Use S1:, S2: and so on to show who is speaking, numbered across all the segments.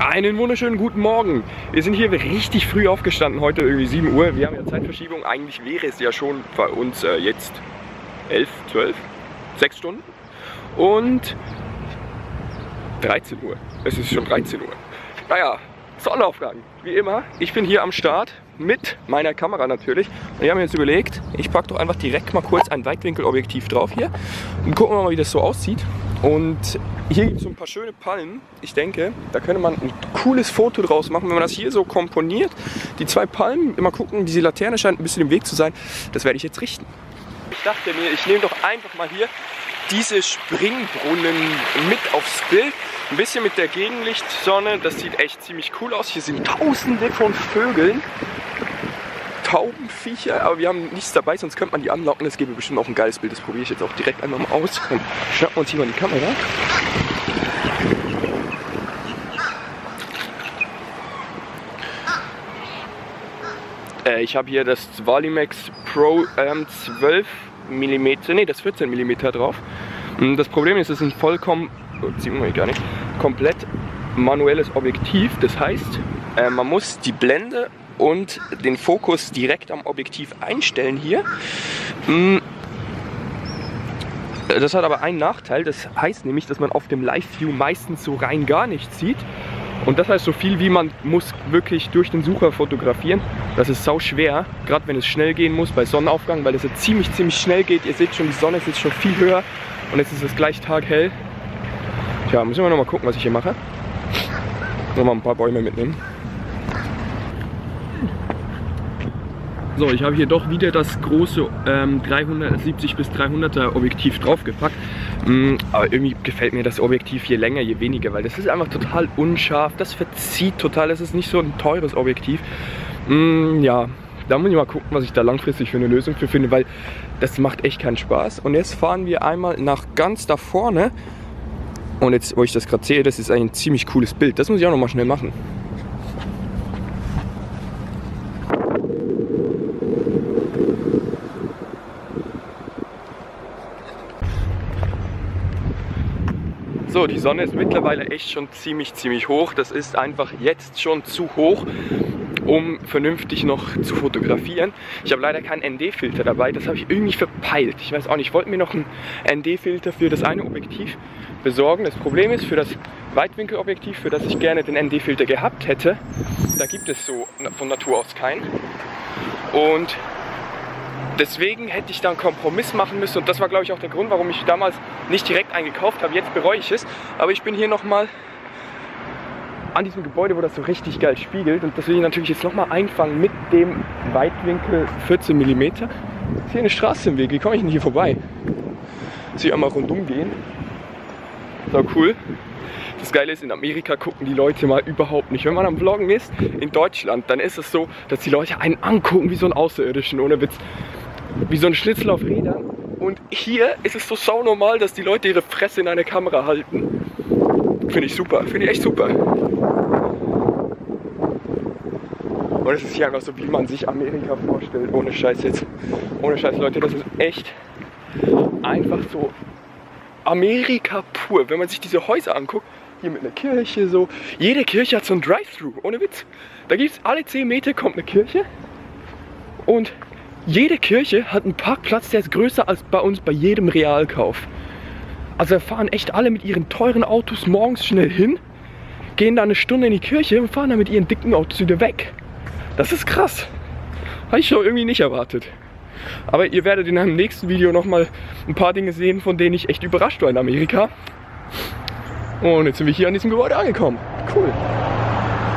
S1: Einen wunderschönen guten Morgen. Wir sind hier richtig früh aufgestanden, heute irgendwie 7 Uhr. Wir haben ja Zeitverschiebung. Eigentlich wäre es ja schon bei uns jetzt 11, 12, 6 Stunden und 13 Uhr. Es ist schon 13 Uhr. Naja, Sonnenaufgang, wie immer. Ich bin hier am Start mit meiner Kamera natürlich. Und ich habe mir jetzt überlegt, ich packe doch einfach direkt mal kurz ein Weitwinkelobjektiv drauf hier und gucken wir mal, wie das so aussieht. Und hier gibt es so ein paar schöne Palmen. Ich denke, da könnte man ein cooles Foto draus machen, wenn man das hier so komponiert. Die zwei Palmen, immer gucken, diese Laterne scheint ein bisschen im Weg zu sein. Das werde ich jetzt richten. Ich dachte mir, ich nehme doch einfach mal hier diese Springbrunnen mit aufs Bild. Ein bisschen mit der Gegenlichtsonne, das sieht echt ziemlich cool aus. Hier sind tausende von Vögeln. Taubenviecher, aber wir haben nichts dabei, sonst könnte man die anlocken. Das gäbe bestimmt auch ein geiles Bild. Das probiere ich jetzt auch direkt einmal mal aus. Dann schnappen wir uns hier mal die Kamera. Ich habe hier das Valimax Pro 12 mm, ne, das 14 mm drauf. Das Problem ist, es ist ein vollkommen, sieht man gar nicht, komplett manuelles Objektiv. Das heißt, man muss die Blende und den Fokus direkt am Objektiv einstellen hier. Das hat aber einen Nachteil, das heißt nämlich, dass man auf dem Live-View meistens so rein gar nichts sieht. Und das heißt, so viel wie man muss wirklich durch den Sucher fotografieren. Das ist sau schwer, gerade wenn es schnell gehen muss bei Sonnenaufgang, weil es ja ziemlich schnell geht. Ihr seht schon, die Sonne ist jetzt schon viel höher und jetzt ist es gleich taghell. Tja, müssen wir noch mal gucken, was ich hier mache. Noch mal ein paar Bäume mitnehmen. So, ich habe hier doch wieder das große 370 bis 300er Objektiv draufgepackt. Aber irgendwie gefällt mir das Objektiv je länger, je weniger, weil das ist einfach total unscharf. Das verzieht total, das ist nicht so ein teures Objektiv. Ja, da muss ich mal gucken, was ich da langfristig für eine Lösung für finde, weil das macht echt keinen Spaß. Und jetzt fahren wir einmal nach ganz da vorne. Und jetzt, wo ich das gerade sehe, das ist ein ziemlich cooles Bild. Das muss ich auch noch mal schnell machen. So, die Sonne ist mittlerweile echt schon ziemlich hoch. Das ist einfach jetzt schon zu hoch, um vernünftig noch zu fotografieren. Ich habe leider keinen ND-Filter dabei, das habe ich irgendwie verpeilt. Ich weiß auch nicht, ich wollte mir noch einen ND-Filter für das eine Objektiv besorgen. Das Problem ist, für das Weitwinkelobjektiv, für das ich gerne den ND-Filter gehabt hätte, da gibt es so von Natur aus keinen. Und deswegen hätte ich da einen Kompromiss machen müssen und das war, glaube ich, auch der Grund, warum ich damals nicht direkt eingekauft habe. Jetzt bereue ich es, aber ich bin hier nochmal an diesem Gebäude, wo das so richtig geil spiegelt und das will ich natürlich jetzt nochmal einfangen mit dem Weitwinkel 14 mm. Ist hier eine Straße im Weg, wie komme ich denn hier vorbei? Muss ich einmal rundum gehen. So cool. Das Geile ist, in Amerika gucken die Leute mal überhaupt nicht. Wenn man am Vloggen ist, in Deutschland, dann ist es so, dass die Leute einen angucken wie so einen Außerirdischen, ohne Witz. Wie so ein Schnitzel auf Rädern. Und hier ist es so saunormal, dass die Leute ihre Fresse in eine Kamera halten. Finde ich super, finde ich echt super. Und es ist hier einfach so, wie man sich Amerika vorstellt, ohne Scheiß jetzt. Ohne Scheiß, Leute, das ist echt einfach so Amerika pur. Wenn man sich diese Häuser anguckt, hier mit einer Kirche so. Jede Kirche hat so ein Drive-Thru, ohne Witz. Da gibt es alle 10 Meter kommt eine Kirche und jede Kirche hat einen Parkplatz, der ist größer als bei uns bei jedem Realkauf. Also da fahren echt alle mit ihren teuren Autos morgens schnell hin, gehen da eine Stunde in die Kirche und fahren dann mit ihren dicken Autos wieder weg. Das ist krass. Habe ich doch irgendwie nicht erwartet. Aber ihr werdet in einem nächsten Video nochmal ein paar Dinge sehen, von denen ich echt überrascht war in Amerika. Und jetzt sind wir hier an diesem Gebäude angekommen. Cool.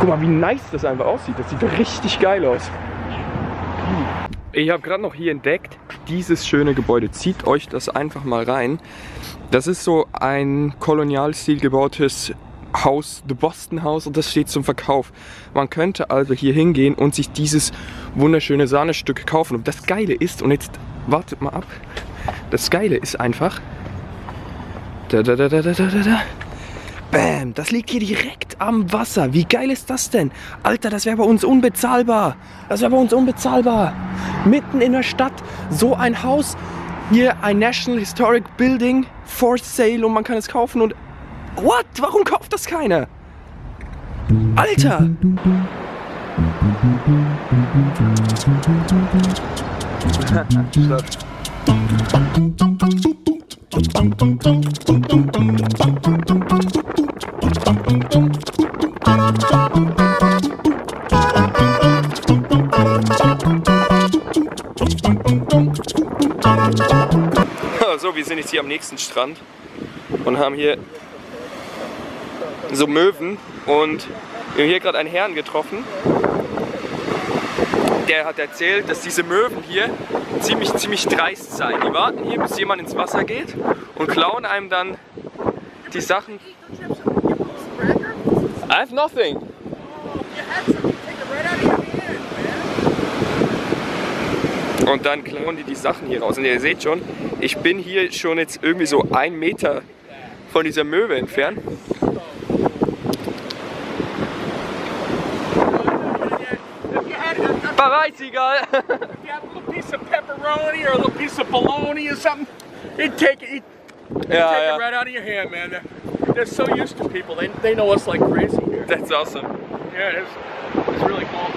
S1: Guck mal, wie nice das einfach aussieht. Das sieht richtig geil aus. Ich habe gerade noch hier entdeckt, dieses schöne Gebäude. Zieht euch das einfach mal rein. Das ist so ein Kolonialstil gebautes Haus, The Boston House, und das steht zum Verkauf. Man könnte also hier hingehen und sich dieses wunderschöne Sahnestück kaufen. Und das Geile ist, und jetzt wartet mal ab, das Geile ist einfach, bam, das liegt hier direkt am Wasser. Wie geil ist das denn? Alter, das wäre bei uns unbezahlbar. Das wäre bei uns unbezahlbar. Mitten in der Stadt, so ein Haus, hier ein National Historic Building for sale und man kann es kaufen und what? Warum kauft das keiner? Alter! So, wir sind jetzt hier am nächsten Strand und haben hier so Möwen und wir haben hier gerade einen Herrn getroffen. Der hat erzählt, dass diese Möwen hier ziemlich dreist seien. Die warten hier, bis jemand ins Wasser geht und klauen einem dann die Sachen. I have nothing. Und dann klauen die Sachen hier raus. Und ihr seht schon, ich bin hier schon jetzt irgendwie so 1 Meter von dieser Möwe entfernt. Pareisegal!
S2: If you have a little piece of pepperoni or a little piece of bologna or something, he'd take it, it right out of your hand, man. They're so used to people. They know us like crazy here.
S1: That's awesome.
S2: Yeah, it's really cool.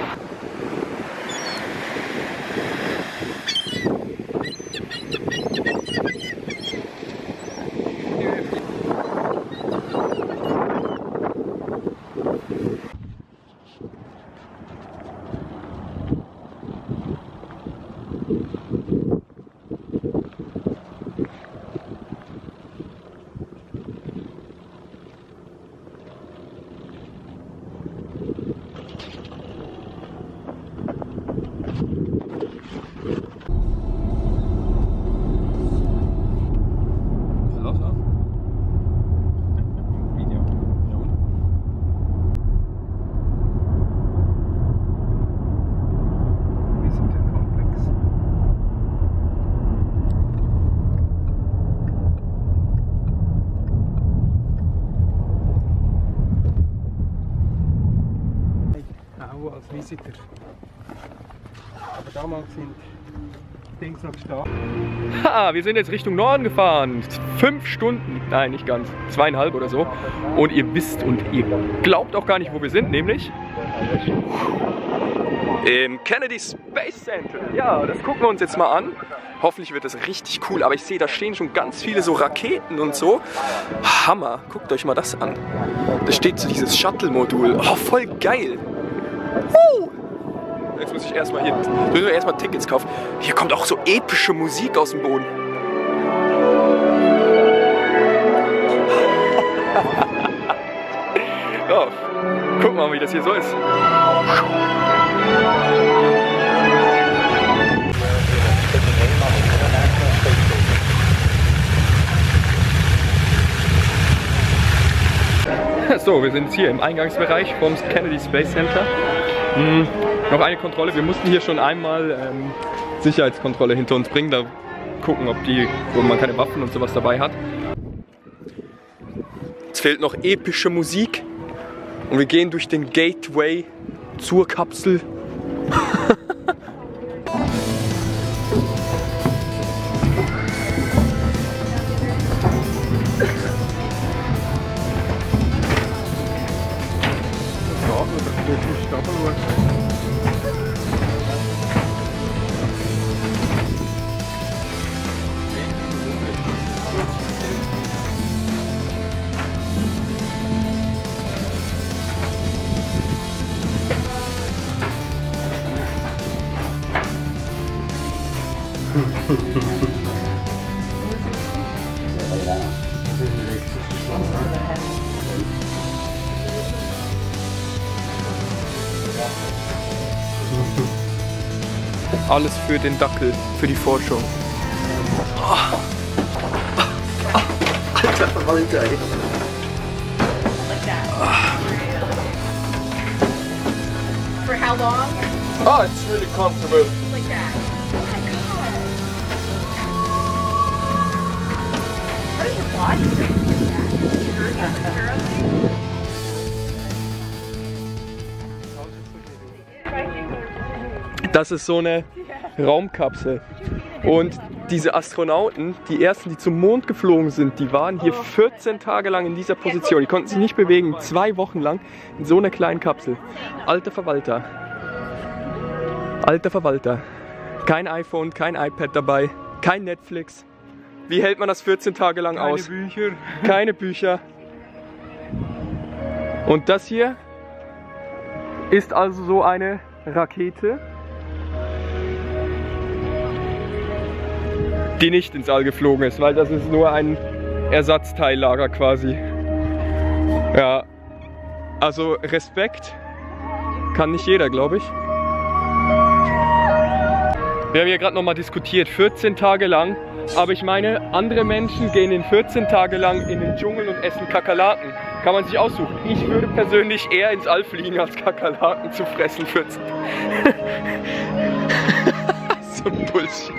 S3: Als Visitor. Aber damals sind Dings noch gestanden.
S1: Ha, wir sind jetzt Richtung Norden gefahren. 5 Stunden, nein, nicht ganz, 2,5 oder so. Und ihr wisst und ihr glaubt auch gar nicht, wo wir sind, nämlich im Kennedy Space Center. Ja, das gucken wir uns jetzt mal an. Hoffentlich wird das richtig cool, aber ich sehe, da stehen schon ganz viele so Raketen und so. Hammer, guckt euch mal das an. Da steht so dieses Shuttle-Modul. Oh, voll geil. Jetzt muss ich erstmal Tickets kaufen. Hier kommt auch so epische Musik aus dem Boden. Oh, guck mal, wie das hier so ist. So, wir sind jetzt hier im Eingangsbereich vom Kennedy Space Center. Noch eine Kontrolle. Wir mussten hier schon einmal Sicherheitskontrolle hinter uns bringen. Da gucken, wo man keine Waffen und sowas dabei hat. Es fehlt noch epische Musik. Und wir gehen durch den Gateway zur Kapsel. Alles für den Dackel, für die Forschung. Alter, Alter, ey.
S4: For how long?
S1: Oh, it's really comfortable.
S4: Like that. Oh my god. How does your body feel like that?
S1: Das ist so eine Raumkapsel. Und diese Astronauten, die ersten, die zum Mond geflogen sind, die waren hier 14 Tage lang in dieser Position. Die konnten sich nicht bewegen, 2 Wochen lang in so einer kleinen Kapsel. Alter Verwalter. Alter Verwalter. Kein iPhone, kein iPad dabei, kein Netflix. Wie hält man das 14 Tage lang aus?
S3: Keine Bücher.
S1: Keine Bücher. Und das hier ist also so eine Rakete, die nicht ins All geflogen ist, weil das ist nur ein Ersatzteillager quasi. Ja, also Respekt kann nicht jeder, glaube ich. Wir haben hier gerade nochmal diskutiert, 14 Tage lang, aber ich meine, andere Menschen gehen in 14 Tage lang in den Dschungel und essen Kakerlaken. Kann man sich aussuchen. Ich würde persönlich eher ins All fliegen, als Kakerlaken zu fressen 14 Tage. So ein Bullshit.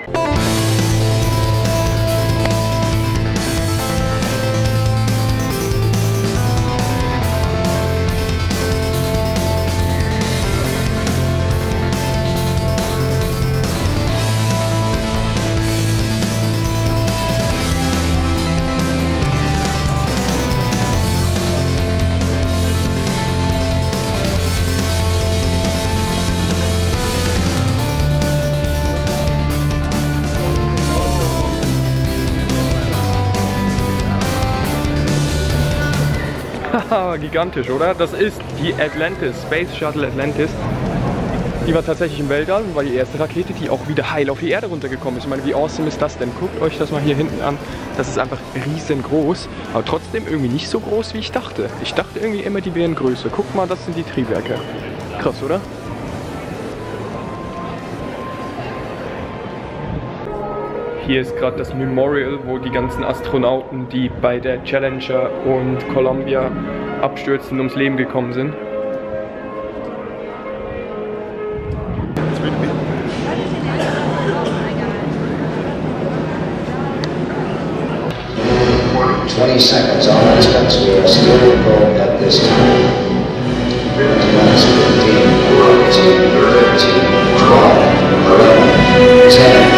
S1: Gigantisch, oder? Das ist die Atlantis, Space Shuttle Atlantis. Die war tatsächlich im Weltall und war die erste Rakete, die auch wieder heil auf die Erde runtergekommen ist. Ich meine, wie awesome ist das denn? Guckt euch das mal hier hinten an. Das ist einfach riesengroß, aber trotzdem irgendwie nicht so groß, wie ich dachte. Ich dachte irgendwie immer, die wären größer. Guckt mal, das sind die Triebwerke. Krass, oder? Hier ist gerade das Memorial, wo die ganzen Astronauten, die bei der Challenger und Columbia abstürzen, ums Leben gekommen sind.
S5: Seconds on our steps, we are still going at this time. 15, 14, 13, 12, 11, 10.